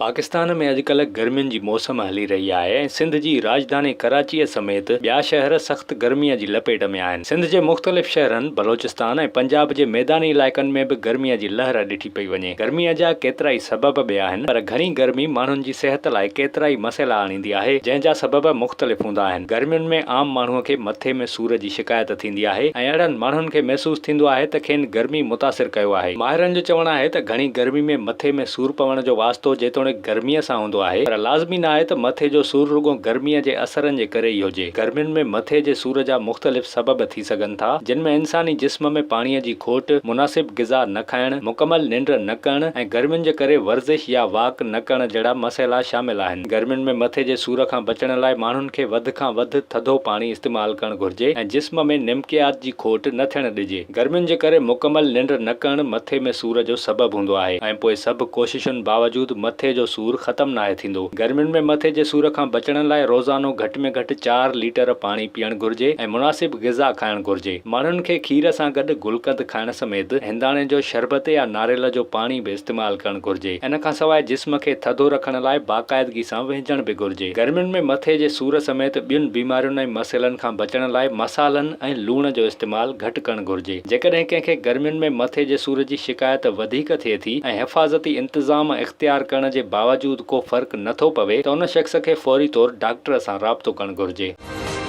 پاڪستان ۾ اڄڪلهه گرمين جي موسم هلي رهي آهي ۽ سنڌ جي راڄڌاني ڪراچيء سميت ٻيا شهر سخت گرميء جي لپيٽ ۾ آهن. سنڌ جي مختلف شهرن، بلوچستان ۽ پنجاب جي ميداني علائقن ۾ به گرميء جي لهر ڏٺي پئي وڃي. گرميء جا ڪيترائي سبب به آهن پر گهڻي گرمي ماڻهن جي صحت لاء ڪيترائي مسئلا آڻيندي آهي جنهن جا سبب مختلف هوندا آهن. گرمين ۾ عام ماڻهوء کي مٿي ۾ سور جي شڪايت ٿيندي آهي ۽ اهڙن ماڻهن کي محسوس ٿيندو آهي ته کين گرمي متاثر ڪيو آهي. ماهرن جو چوڻ آهي ته گهڻي گرمي ۾ مٿي ۾ سور پوڻ جو واسطو جيتوڻيڪ گرميء سان هوندو آهي پر لازمي نه آهي ته مٿي جو سور رڳو گرميء جي اثرن جي ڪري ئي هجي. گرمين ۾ مٿي جي سور جا مختلف سبب ٿي سگهن ٿا جن ۾ انساني جسم ۾ پاڻيء جي کوٽ، مناسب غذا نه کائڻ، مڪمل ننڊ نه ڪرڻ ۽ گرمين جي ڪري ورزش يا واڪ نه ڪرڻ جهڙا مسئلا شامل آهن. گرمين ۾ مٿي جي سور کان بچڻ لاء ماڻهن کي وڌ کان وڌ ٿڌو پاڻي استعمال ڪرڻ گهرجي ۽ جسم ۾ نمڪيات جي کوٽ نه ٿيڻ ڏجي. گرمين جي ڪري مڪمل ننڊ نه ڪرڻ مٿي ۾ سور جو سبب هوندو آهي ۽ پوء سڀ ڪوششن باوجود مٿي جو سور ختم ناهي ٿيندو. گرمين ۾ مٿي جي سور کان بچڻ لاء روزانو گهٽ ۾ گهٽ چار ليٽر پاڻي پيئڻ گهرجي ۽ مناسب غذا کائڻ گهرجي. ماڻهن کي کير سان گڏ گلقند کائڻ سميت هنداڻي جو شربت يا ناريل جو پاڻي به استعمال ڪرڻ گهرجي. ان کان سواء جسم کي ٿڌو رکڻ لاء باقاعدگي سان وهنجڻ به گهرجي. گرمين ۾ مٿي جي سور سميت ٻين بيمارين ۽ مسئلن کان بچڻ لاء مصالحن ۽ لوڻ جو استعمال گهٽ ڪرڻ گهرجي. جيڪڏهن ڪنهن کي گرمين ۾ مٿي جي سور جي شڪايت وڌيڪ ٿئي ٿي ۽ حفاظتي انتظام اختيار ڪرڻ جي باوجود ڪو فرق نه ٿو پوي ته ان شخص کي فوري طور ڊاڪٽر سان رابطو ڪرڻ گهرجي.